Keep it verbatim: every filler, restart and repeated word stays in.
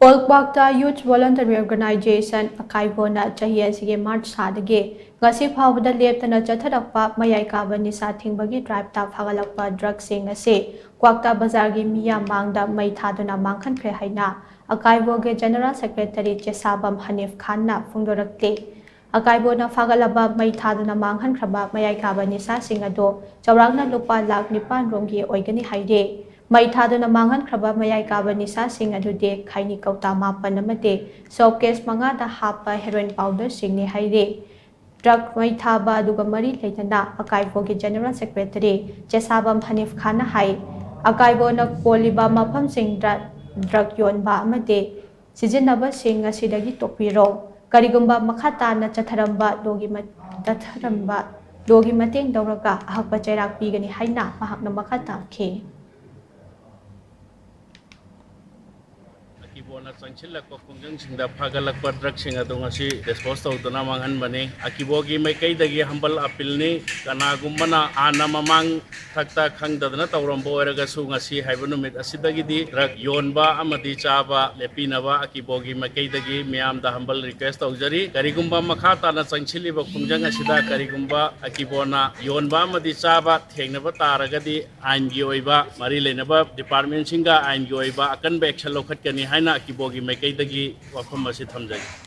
All Kwakta Youth Voluntary Organization, ꯑꯀꯥꯏꯕꯣꯅ ꯆꯍꯤ ꯑꯁꯤꯒꯤ March ꯊꯥꯗꯒꯤ ꯉꯁꯤ ꯐꯥꯎꯕꯗ ꯂꯦꯞꯇꯅ ꯆꯠꯊꯔꯛꯄ ꯃꯌꯥꯏ ꯀꯥꯕ ꯅꯤꯁꯥ ꯊꯤꯡꯕꯒꯤ ꯗ꯭ꯔꯥꯏꯚꯇ ꯐꯥꯒꯠꯂꯛꯄ ꯗ꯭ꯔꯒꯁꯤꯡ ꯑꯁꯤ ꯀ꯭ꯋꯥꯛꯇꯥ ꯕꯖꯥꯔꯒꯤ ꯃꯤꯌꯥꯝ ꯃꯥꯡꯗ ꯃꯩ ꯊꯥꯗꯨꯅ ꯃꯥꯡꯍꯟꯈ꯭ꯔꯦ ꯍꯥꯏꯅ ꯑꯀꯥꯏꯕꯣꯒꯤ ꯖꯦꯅꯔꯦꯜ ꯁꯦꯀ꯭ꯔꯦꯇꯔꯤ ꯆꯦꯁꯥꯕꯝ ꯍꯅꯤꯐ ꯈꯥꯟꯅ ꯐꯣꯡꯗꯣꯔꯛꯂꯤ꯫ ꯑꯀꯥꯏꯕꯣꯅ ꯐꯥꯒꯠꯂꯕ ꯃꯩ ꯊꯥꯗꯨꯅ ꯃꯥꯡꯍꯟꯈ꯭ꯔꯕ ꯃꯌꯥꯏ ꯀꯥꯕ ꯅꯤꯁꯥꯁꯤꯡ ꯑꯗꯨ ꯆꯥꯎꯔꯥꯛꯅ ꯂꯨꯄꯥ ꯂꯥꯈ ꯅꯤꯄꯥꯟ ꯔꯣꯝꯒꯤ ꯑꯣꯏꯒꯅꯤ ꯍꯥꯏꯔꯤ꯫ ꯃꯩ ꯊꯥꯗꯨꯅ ꯃꯥꯡꯍꯟꯈ꯭ꯔꯕ ꯃꯌꯥꯏ ꯀꯥꯕ ꯅꯤꯁꯥꯁꯤꯡ ꯑꯗꯨꯗꯤ ꯈꯩꯅꯤ ꯀꯧꯇꯥ ꯃꯥꯄꯟ ꯑꯃꯗꯤ ꯁꯣꯞ ꯀꯦꯁ ꯃꯉꯥꯗ ꯍꯥꯞꯄ ꯍꯦꯔꯣꯏꯟ ꯄꯥꯎꯗꯔꯁꯤꯡꯅꯤ ꯍꯥꯏꯔꯤ꯫ ꯗ꯭ꯔꯒ ꯃꯩ ꯊꯥꯕ ꯑꯗꯨꯒ ꯃꯔꯤ ꯂꯩꯅꯅ ꯑꯀꯥꯏꯕꯣꯒꯤ ꯖꯦꯅꯔꯦꯜ ꯁꯦꯀ꯭ꯔꯦꯇꯔꯤ ꯆꯦꯁꯥꯕꯝ ꯍꯅꯤꯐ ꯈꯥꯟꯅ ꯍꯥꯏ, ꯑꯀꯥꯏꯕꯣꯅ ꯀꯣꯜꯂꯤꯕ ꯃꯐꯝꯁꯤꯡꯗ ꯗ꯭ꯔꯒ ꯌꯣꯟꯕ ꯑꯃꯗꯤ ꯁꯤꯖꯤꯟꯅꯕꯁꯤꯡ ꯑꯁꯤꯗꯒꯤ ꯇꯣꯛꯄꯤꯔꯣ꯫ ꯀꯔꯤꯒꯨꯝꯕ ꯃꯈꯥ ꯇꯥꯅ ꯆꯠꯊꯔꯝꯕ ꯂꯣꯒꯤ ꯃ-, ꯆꯠꯊꯔꯝꯕ ꯂꯣꯒꯤ ꯃꯇꯦꯡ ꯂꯧꯔꯒ ꯑꯍꯛꯄ ꯆꯩꯔꯥꯛ ꯄꯤꯒꯅꯤ ꯍꯥꯏꯅ ꯃꯍꯥꯛꯅ ꯃꯈꯥ ꯇꯥꯈꯤ꯫ ꯑꯀꯤꯕꯣꯅ ꯆꯪꯁꯤꯜꯂꯛꯄ ꯈꯣꯡꯖꯪꯁꯤꯡꯗ ꯐꯥꯒꯠꯂꯛꯄ ꯗ꯭ꯔꯒꯁꯤꯡ ꯑꯗꯨ ꯉꯁꯤ ꯗꯤꯁꯄꯣꯖ ꯇꯧꯗꯨꯅ ꯃꯥꯡꯍꯟꯕꯅꯤ꯫ ꯑꯀꯤꯕꯣꯒꯤ ꯃꯥꯏꯀꯩꯗꯒꯤ ꯍꯝꯕꯜ ꯑꯄꯤꯜꯅꯤ꯫ ꯀꯅꯥꯒꯨꯝꯕꯅ ꯍꯥꯟꯅ ꯃꯃꯥꯡ ꯊꯛꯇ ꯈꯪꯗꯗꯅ ꯇꯧꯔꯝꯕ ꯑꯣꯏꯔꯒꯁꯨ, ꯉꯁꯤ ꯍꯥꯏꯕ ꯅꯨꯃꯤꯠ ꯑꯁꯤꯗꯒꯤꯗꯤ ꯗ꯭ꯔꯒ ꯌꯣꯟꯕ ꯑꯃꯗꯤ ꯆꯥꯕ ꯂꯦꯞꯄꯤꯅꯕ ꯑꯀꯤꯕꯣꯒꯤ ꯃꯥꯏꯀꯩꯗꯒꯤ ꯃꯤꯌꯥꯝꯗ ꯍꯝꯕꯜ ꯔꯤꯀ꯭ꯋꯦꯁ ꯇꯧꯖꯔꯤ꯫ ꯀꯔꯤꯒꯨꯝꯕ ꯃꯈꯥ ꯇꯥꯅ ꯆꯪꯁꯤꯜꯂꯤꯕ ꯈꯣꯡꯖꯪ ꯑꯁꯤꯗ ꯀꯔꯤꯒꯨꯝꯕ ꯑꯀꯤꯕꯣꯅ ꯌꯣꯟꯕ ꯑꯃꯗꯤ ꯆꯥꯕ ꯊꯦꯡꯅꯕ ꯇꯥꯔꯒꯗꯤ, ꯑꯥꯏꯟꯒꯤ ꯑꯣꯏꯕ, ꯃꯔꯤ ꯂꯩꯅꯕ ꯗꯤꯄꯥꯔꯠꯃꯦꯟꯁꯤꯡꯒ ꯑꯥꯏꯟꯒꯤ ꯑꯣꯏꯕ ꯑꯀꯟꯕ ꯑꯦꯛꯁꯟ ꯂꯧꯈꯠꯀꯅꯤ ꯍꯥꯏꯅ ꯑꯀꯤꯕꯣꯒꯤ ꯃꯥꯏꯀꯩꯗꯒꯤ ꯋꯥꯐꯝ ꯑꯁꯤ ꯊꯝꯖꯒꯦ꯫